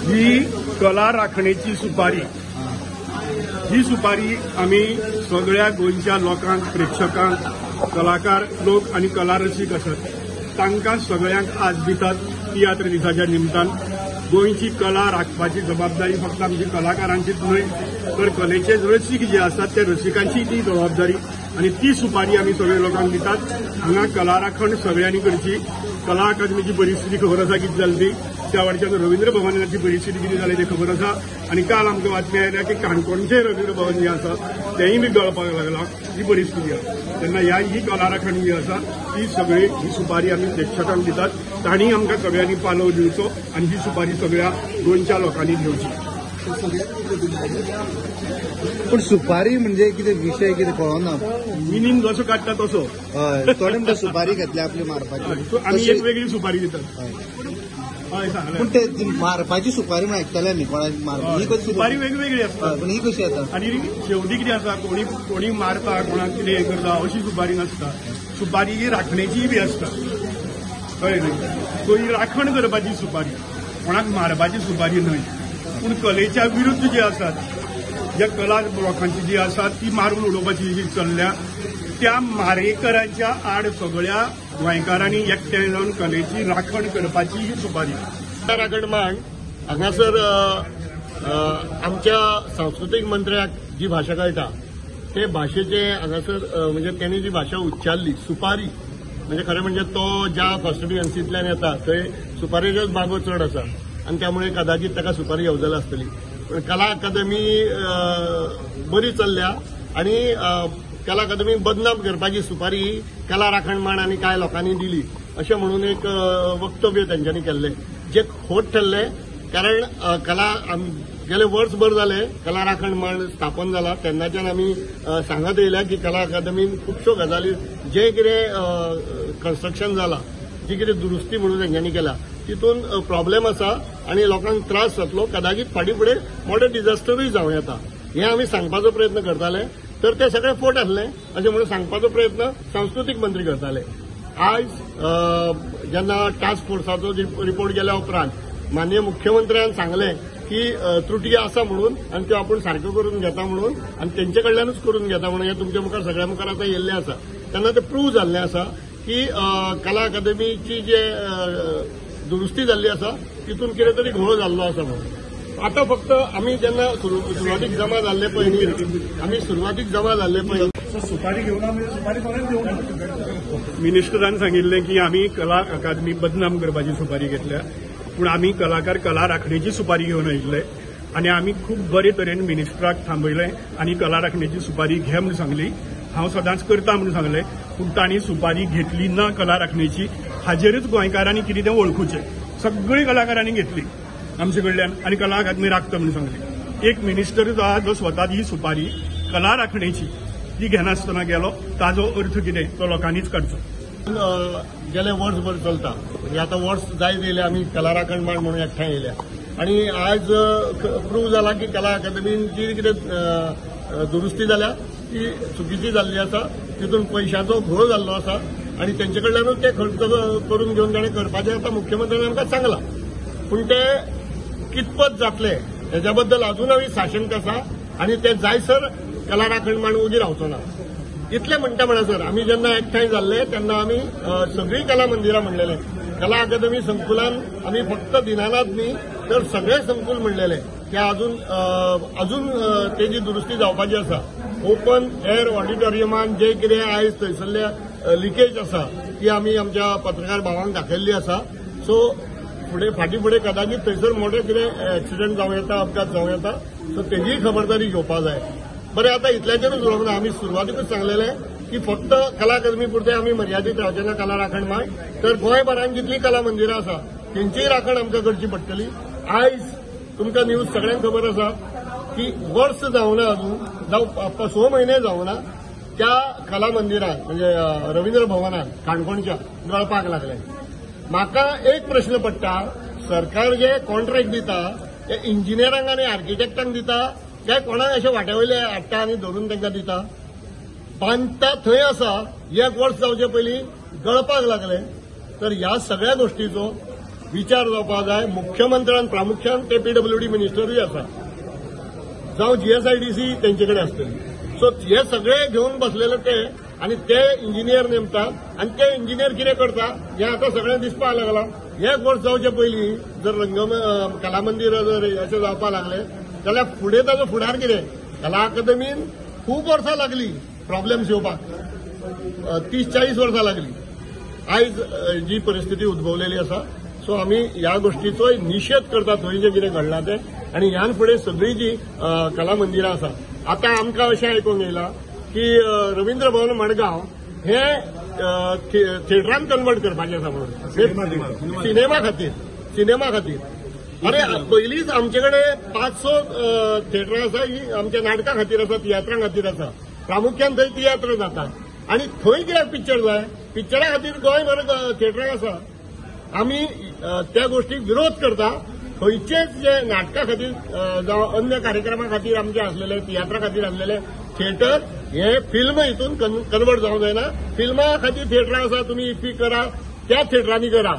ही कला राखणेची सुपारी, ही सुपारी आमी सगळ्या गोंयच्या लोकांक, प्रेक्षकांक, कलाकार लोक आनी कला रसीक आसात तांकां सगळ्यांक आज दितात. तियात्र दिसाच्या निमतान गोंयची कला राखपाची जबाबदारी फक्त आमची कलाकारांचीच न्हय तर कलेचे रसीक जे आसात त्या रसिकांची ती जबाबदारी आनी ती सुपारी आमी सगळ्या लोकांक दितात. हांगा कला राखण सगळ्यांनी करची. कला अकादमीची परिस्थिती खबर आसा कितें जाली ती, त्या वाडच्यान रवींद्र भवनाची परिस्थिती कितें जाली ती खबर आसा. आनी काल आमकां बातमी आयल्या की काणकोणचें रवींद्र भवन जें आसा तेंय बी गळपाक लागलां. ही परिस्थिती आसा. तेन्ना ह्या ही कला राखण जी आसा ती सगळी ही सुपारी आमी प्रेक्षकांक दितात. तांणी आमकां सगळ्यांनी पालव दिवचो आनी ही सुपारी सगळ्या गोंयच्या लोकांनी घेवची. पूण सुपारी म्हणजे कितें विशय कितें कळना, मिनींग जसो काडटा तसो. हय, थोडे म्हणटा सुपारी घेतल्या आपली मारपाची, आमी एक वेगळी सुपारी दितात. हय, पूण ते मारपाची सुपारी म्हण आयकतले न्ही कोणाक मारपा, ही कशी सुपारी वेगवेगळी आसता, पूण ही कशी येता आनी शेवटी कितें आसा, कोणी कोणी मारता कोणाक कितें हें करता अशी सुपारी नासता. सुपारी ही राखणेचीय बी आसता, कळ्ळें न्ही. सो ही राखण करपाची सुपारी, कोणाक मारपाची सुपारी न्हय. पूण कलेच्या विरुद्ध जे आसात, ज्या कला लोकांची जी आसा ती मारून उडोवपाची जी चल्ल्या त्या मारेकरांच्या आड सगळ्या गोंयकारांनी एकठांय जावन कलेची राखण करपाची ही सुपारी. राखण मांड हांगासर आमच्या सांस्कृतीक मंत्र्याक जी भाशा कळटा ते भाशेचे हांगासर म्हणजे त्यांनी जी भाशा उच्चारली सुपारी, म्हणजे खरें म्हणजे तो ज्या कॉन्स्टिट्युएन्सींतल्यान येता थंय सुपारेच्योच बागो चड आसा आनी त्यामुळे कदाचित ताका सुपारी येवजल्या आसतली. पण कला अकादमी बरी चल्ल्या आनी कला अकादमी बदनाम करपाची सुपारी कला राखण मांड आनी कांय लोकांनी दिली अशें म्हणून एक वक्तव्य तांच्यांनी केल्लें, जें खोट ठरलें. कारण कला गेले वर्सभर जालें कला राखण मांड स्थापन जाला तेन्नाच्यान आमी सांगत येयल्या की कला अकादमीन खुबश्यो गजाली जें कितें कन्स्ट्रक्शन जाला, जी कितें दुरुस्ती म्हणून तांच्यांनी केला तितून प्रॉब्लेम आसा आनी लोकांक त्रास जातलो, कदाचित फाटीं फुडें मोठे डिझास्टरूय जावं येता हें आमी सांगपाचो प्रयत्न करताले. तर ते सगळे फोट आसले अशें म्हणून सांगपाचो प्रयत्न सांस्कृतीक मंत्री करताले. आयज जेन्ना टास्क फोर्साचो रिपोर्ट गेल्या उपरांत माननीय मुख्यमंत्र्यान सांगलें की त्रुटी आसा म्हणून आनी त्यो आपूण सारक्यो करून घेता म्हणून आनी तेंचे कडल्यानूच करून घेता म्हणून हें तुमच्या मुखार सगळ्या मुखार आतां येयल्लें आसा. तेन्ना तें प्रूव जाल्लें आसा की कला अकादमीची जे दुरुस्ती जाल्ली आसा तितून कितें तरी घोळ जाल्लो आसा म्हणून. आतां फक्त आमी जेन्ना सुरवातीक जमा जाल्ले पळय, आमी सुरवातीक जमा जाल्ले पळय सुपारी घेवन सुपारी कोणाक घेवन मिनिस्टरान सांगिल्लें की आमी कला अकादमी बदनाम करपाची सुपारी घेतल्या, पूण आमी कलाकार कला राखणेची सुपारी घेवन आयिल्ले आनी आमी खूब बरे तरेन मिनिस्टराक थांबयलें आनी कला राखणेची सुपारी घे म्हूण सांगली. हांव सदांच करता म्हूण सांगलें, पूण तांणी सुपारी घेतली ना कला राखणेची. हाजेरूच गोंयकारांनी कितें तें वळखुचें. सगळीं कलाकारांनी घेतली आमचे कडल्यान आनी कला अकादमी राखता म्हूण सांगली. एक मिनिस्टरूच आहा जो स्वता ही सुपारी कला राखणेची ती घेनासतना गेलो, ताजो अर्थ कितें तो लोकांनीच काडचो. गेले वर्सभर चलता, म्हणजे आतां वर्स जायत येयलें आमी कला राखण मांड म्हणून एकठांय येयल्या आनी आयज प्रूव जाला की कला अकादमीन जी कितें दुरुस्ती जाल्या ती चुकीची जाल्ली आसा, तितून पयशांचो घोळ जाल्लो आसा आनी तेंचे कडल्यानूच ते खर्च करून घेवन ताणें करपाचें आतां मुख्यमंत्र्यान आमकां सांगलां. पूण ते कितपत जातले हेज्या बद्दल अजून आमी साशंक आसा आनी ते जायसर कला राखण मांड ओगी रावचो ना. इतलें म्हणटा म्हणसर आमी जेन्ना एकठांय जाल्ले तेन्ना आमी सगळीं कला मंदिरां म्हणलेले, कला अकादमी संकुलान आमी फक्त दिनानाथ न्ही तर सगळे संकुल म्हणलेले ते अजून अजून तेजी दुरुस्ती जावपाची आसा. ओपन एअर ऑडिटोरियमान जे कितें आयज थंयसरले लिकेज आसा ती आमी आमच्या पत्रकार भावांक दाखयल्ली आसा. सो फुडें फाटीं फुडें कदाचित थंयसर मोठे कितें एक्सिडंट जावं येता, अपघात जावं येता, सो तेजीय खबरदारी घेवपा जाय. बरें, आतां इतल्याचेरूच उलोवंक ना. आमी सुरवातीकूच सांगलेलें की फक्त कला अकादमी पुरतें आमी मर्यादीत रावचे ना कला राखण मांड, तर गोंयभरान जितलीं कला मंदिरां आसा तेंचीय राखण आमकां करची पडटली. आयज तुमकां न्यूज सगळ्यांक खबर आसा की वर्स जावना अजून, जावं 6 म्हयने जावना त्या कला मंदिरान म्हणजे रवींद्र भवनान काणकोणच्या गळपाक लागले. म्हाका एक प्रश्न पडटा, सरकार जे कॉन्ट्रॅक्ट दिता ते इंजिनियरांक आनी आर्किटेक्टांक दिता काय कोणाक अशे वाट्या वयले हाडटा आनी धरून तांकां दिता? बांदता थंय आसा, एक वर्स जावचे पयलीं गळपाक लागले. तर ह्या सगळ्या गोष्टीचो विचार जावपाक जाय. मुख्यमंत्र्यान प्रामुख्यान ते पीडब्ल्यूडी मिनिस्टरूय आसा, जावं जीएसआयडीसी तेंचे कडेन आसतली. सो हे सगळे घेवन बसलेले ते आनी ते इंजिनियर नेमतात आनी ते इंजिनियर कितें करता हें आतां सगळ्यांक दिसपाक लागलां. एक वर्स जावचे पयलीं जर रंग कला मंदिर जर अशें जावपाक लागलें जाल्यार फुडें ताजो फुडार कितें? कला अकादमीन खूब वर्सां लागली प्रॉब्लेम्स येवपाक, 30-40 वर्सां लागली. आयज जी परिस्थिती उद्भवलेली आसा, सो आमी ह्या गोष्टीचोय निशेध करता थंय जें कितें घडलां तें. आनी ह्यान फुडें सगळीं जी कला मंदिरां आसा, आतां आमकां अशें आयकूंक येयलां की रवींद्र भवन मडगांव हे थिएटरान कन्वर्ट करपाचें आसा म्हणून, सिनेमा खातीर. सिनेमा खातीर. अरे पयलींच आमचे कडेन 500 थिएटरां आसा, ही आमच्या नाटकां खातीर आसा, तियात्रां खातीर आसा. प्रामुख्यान थंय तियात्र जाता आनी थंय कित्याक पिक्चर जाय? पिक्चरा खातीर गोंयभर थिएटरां आसा. आमी त्या गोष्टीक विरोध करता. खंयचेच जे नाटका खातीर जावं अन्य कार्यक्रमा खातीर आमचे आसलेले, तियात्रा खातीर आसलेले थिएटर हे फिल्म हितून कन्वर्ट जावंक जायना. फिल्मा खातीर थिएटरां आसा, तुमी इफ्फी करा, त्या थिएटरांनी करा.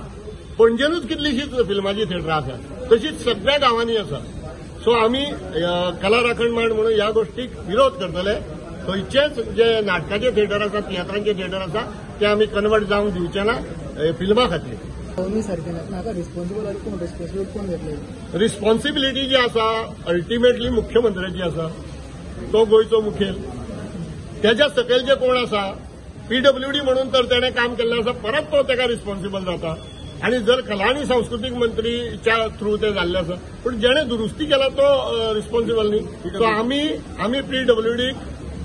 पणजेनूच कितलीशीच फिल्माची थिएटरां आसा, तशीच सगळ्या गांवांनी आसा. सो आमी कला राखण मांड म्हणून ह्या गोष्टीक विरोध करतले. खंयचेच जे नाटकाचे थिएटर आसा, तियात्रांचे थिएटर आसा, ते आमी कन्वर्ट जावंक दिवचे ना फिल्मा खातीर. रिस्पॉन्सिबिलिटी जी आसा अल्टिमेटली मुख्यमंत्र्याची आसा, तो गोंयचो मुखेल. तेज्या सकयल जे कोण आसा पीडब्ल्यूडी म्हणून तर तेणें काम केल्लें आसा, परत तो तेका रिस्पॉन्सिबल जाता. आनी जर कला आनी सांस्कृतीक मंत्रीच्या थ्रू ते जाल्लें आसा, पूण जेणे दुरुस्ती केला तो रिस्पॉन्सिबल न्ही. सो आमी पीडब्ल्यूडीक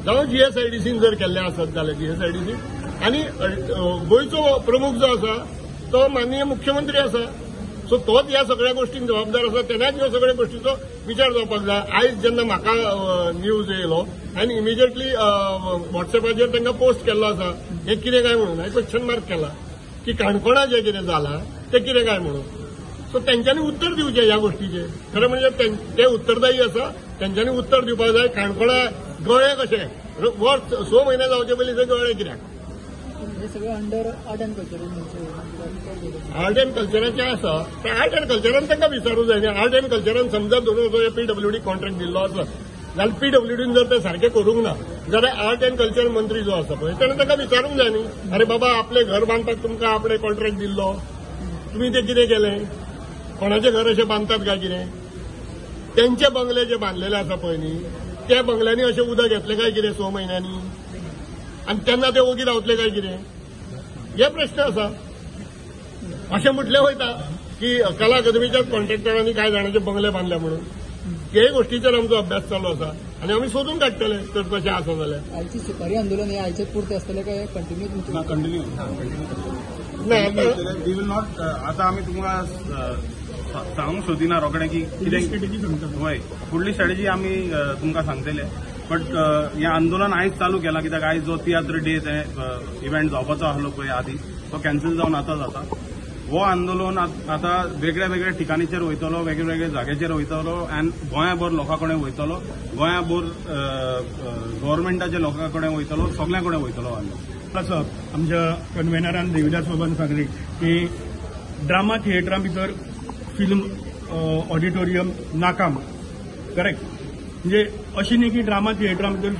जावं जीएसआयडीसीन जर केल्लें आसत जाल्यार जीएसआयडीसी आनी गोंयचो प्रमुख जो आसा तो माननीय मुख्यमंत्री आसा, सो तोच ह्या सगळ्या गोष्टींक जबाबदार आसा. तेन्नाच ह्यो सगळ्या गोष्टीचो विचार जावपाक जाय. आयज जेन्ना म्हाका न्यूज येयलो आनी इमिजिएटली वॉट्सएपाचेर तांकां पोस्ट केल्लो आसा हें कितें काय म्हणून, हांवें क्वेश्चन मार्क केला की काणकोणा जें कितें जालां तें कितें काय म्हणून. सो तेंच्यांनी उत्तर दिवचें ह्या गोष्टीचें. खरें म्हणजे ते उत्तरदायी आसा, तेंच्यांनी उत्तर दिवपाक जाय. काणकोणा गळे कशें वर्स 6 म्हयने जावचे पयलीं थंय गळे कित्याक? Under art and culture, art and कल्चराचें आसा ते आर्ट एंड कल्चरान तांकां विचारूंक जाय न्ही. आर्ट एंड कल्चरान समजा दोन पीडब्ल्यूडी कॉन्ट्रॅक्ट दिल्लो आसा जाल्यार पीडब्ल्यूडीन जर ते सारकें करूंक ना जाल्यार आर्ट एंड कल्चर मंत्री जो आसा पळय तेणें तांकां विचारूंक जाय न्ही, अरे बाबा आपलें घर बांदपाक तुमकां आपणें कॉन्ट्रॅक्ट दिल्लो, तुमी तें कितें केलें? कोणाचें घर अशें बांदतात काय कितें? तेंचे बंगले जे बांदलेले आसा पळय न्ही, त्या बंगल्यांनी अशें उदक येतलें काय कितें 6 म्हयन्यांनी? आनी तेन्ना ते ओगी रावतले काय कितें? हे प्रश्न आसा. अशें म्हटलें वयता की कला अकादमीच्या कॉन्ट्रॅक्टरांनी कांय जाणांचे बंगले बांदले म्हणून. हे गोष्टीचेर आमचो अभ्यास चालू आसा आनी आमी सोदून काडटले तर तशें आसा जाल्यार. आयची सुपारी आंदोलन हे आयचे पुरतें आसतलें काय कंटिन्यू? ना, कंटिन्यू ना. We will not. आतां आमी तुमकां सांगूंक सोदिना रोखडें की कितें हय फुडली स्ट्रॅटेजी आमी तुमकां सांगतले. बट हें आंदोलन आयज चालू केलां कित्याक आयज जो तियात्र डे ते इव्हेंट जावपाचो आसलो पळय आदी, तो कॅन्सल जावन आतां जाता. हो आंदोलन आतां वेगळ्या वेगळ्या ठिकाणीचेर वयतलो, वेगळे वेगळे जाग्याचेर वयतलो आनी गोंयाभर लोकां कडेन वयतलो, गोंयाभर गव्हर्मेंटाच्या लोकां कडेन वयतलो, सगळ्यां कडेन वयतलो आंदोलन. आसा आमच्या कन्व्हेनरान देविदास बाबान सांगलें की ड्रामा थिएटरा भितर फिल्म ऑडिटोरियम नाका म्हण, करेक्ट? म्हणजे अशें न्ही की ड्रामा थिएटरा भितर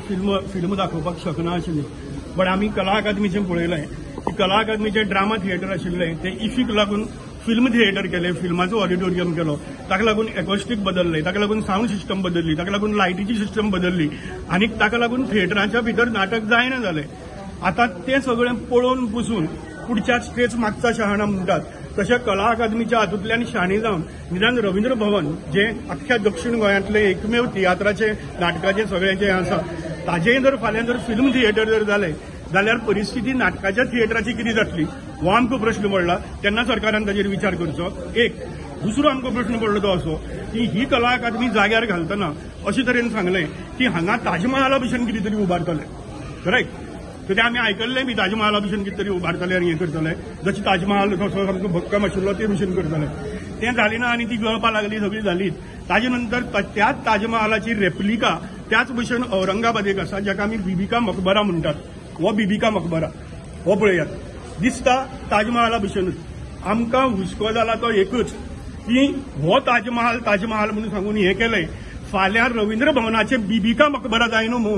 फिल्म दाखोवपाक शकना अशें न्ही, बट आमी कला अकादमीचें पळयलें की कला अकादमीचें ड्रामा थिएटर आशिल्लें तें इफीक लागून फिल्म थिएटर केलें, फिल्माचो ऑडिटोरियम केलो, ताका लागून एकॉस्टीक बदललें, ताका लागून सावंड सिस्टम बदलली, ताका लागून लायटीची सिस्टम बदलली आनी ताका लागून थिएटराच्या भितर नाटक जायना जालें. आतां तें सगळें पळोवन बसून पुढच्या स्टेज मागचा शहाणा म्हणटात तशें कला अकादमीच्या हातूंतल्यान शाणी जावन निदान रवींद्र भवन जें अख्ख्या दक्षिण गोंयांतलें एकमेव तियात्राचें नाटकाचें सगळें जें आसा ताजेंय जर फाल्यां जर फिल्म थिएटर जर जालें जाल्यार परिस्थिती नाटकाच्या थिएटराची कितें जातली हो आमकां प्रश्न पडला. तेन्ना सरकारान ताजेर विचार करचो. एक दुसरो आमकां प्रश्न पडलो तो असो की ही कला अकादमी जाग्यार घालतना अशे तरेन सांगलें की हांगा ताजमहाला भशेन कितें तरी उबारतले, करेक्ट? तर ते आमी आयकल्लें बी ताजमहाला भशेन कितें तरी उबारतले आनी हें करतले, जशें ताजमहाल तसो सामको भक्कम आशिल्लो ते भशेन करतले. तें जालें ना आनी ती गळपा लागली, सगळी जालीच. ताजे नंतर त्याच ताजमहालाची रेप्लिका त्याच भशेन औरंगाबादेक आसा, जाका आमी बिबिका मकबरा म्हणटात. हो बिबिका मकबरा हो पळयात दिसता ताजमहाला भशेनूच. आमकां हुस्को जाला तो एकूच की हो ताजमहाल ताजमहाल म्हणून सांगून हें केलें, फाल्यां रवींद्र भवनाचे बिबिका मकबरा जायना मू,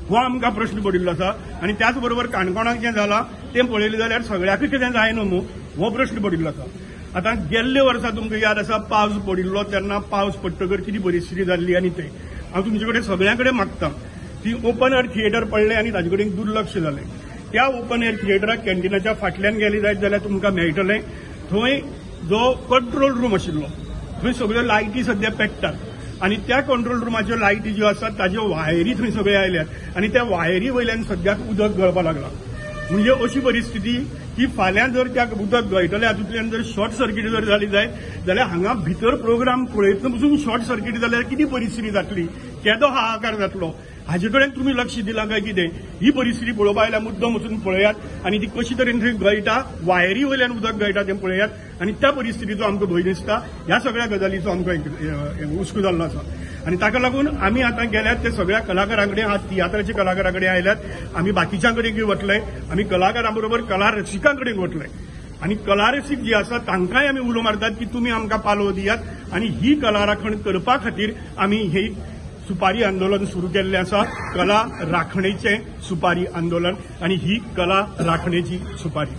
हो आमकां प्रश्न पडिल्लो आसा. आनी त्याच बरोबर काणकोणाक जें जालां तें पळयलें जाल्यार सगळ्याकूच कितें जायना मू, हो प्रश्न पडिल्लो आसा. आतां गेल्ले वर्सा तुमकां याद आसा पावस पडिल्लो तेन्ना पावस पडटकर कितें परिस्थिती जाल्ली आनी तें हांव तुमचे कडेन सगळ्यां कडेन मागता ती ओपन एअर थिएटर पडलें आनी ताजे कडेन दुर्लक्ष जालें. त्या ओपन एअर थिएटराक कॅन्टिनाच्या फाटल्यान गेले जायत जाल्यार तुमकां मेळटलें, थंय जो कंट्रोल रूम आशिल्लो थंय सगळ्यो लायटी सद्या पेट्टात आनी त्या कंट्रोल रुमाच्यो लायटी ज्यो आसात ताज्यो वायरी थंय सगळे आयल्यात आनी त्या वायरी वयल्यान सद्याक उदक गळपाक लागलां. म्हणजे अशी परिस्थिती की फाल्यां जर त्या उदक गळटलें हातूंतल्यान जर शॉर्ट सर्किट जर जाली जायत जाल्यार हांगा भितर प्रोग्राम पळयतना पसून शॉर्ट सर्किट जाल्यार कितें परिस्थिती जातली, केदो हाहाकार जातलो, हाजे कडेन तुमी लक्ष दिलां काय कितें? ही परिस्थिती पळोवपा आयल्या मुद्दम वचून पळयात आनी ती कशी तरेन थंय गळटा, वायरी वयल्यान उदक गळटा तें पळयात आनी त्या परिस्थितीचो आमकां भंय दिसता. ह्या सगळ्या गजालीचो आमकां हुस्को जाल्लो आसा आनी ताका लागून आमी आतां गेल्यात ते सगळ्या कलाकारां कडेन, आज तियात्राच्या कलाकारां कडेन आयल्यात, आमी बाकीच्यां कडेन वतले, आमी कलाकारां बरोबर कला रसिकां कडेन वतले आनी कला रसीक जी आसा तांकांय आमी उलो मारतात की तुमी आमकां पालव दियात आनी ही कला राखण करपा खातीर आमी ही सुपारी आंदोलन सुरू केल्लें आसा. कला राखणेचें सुपारी आंदोलन आनी ही कला राखणेची सुपारी.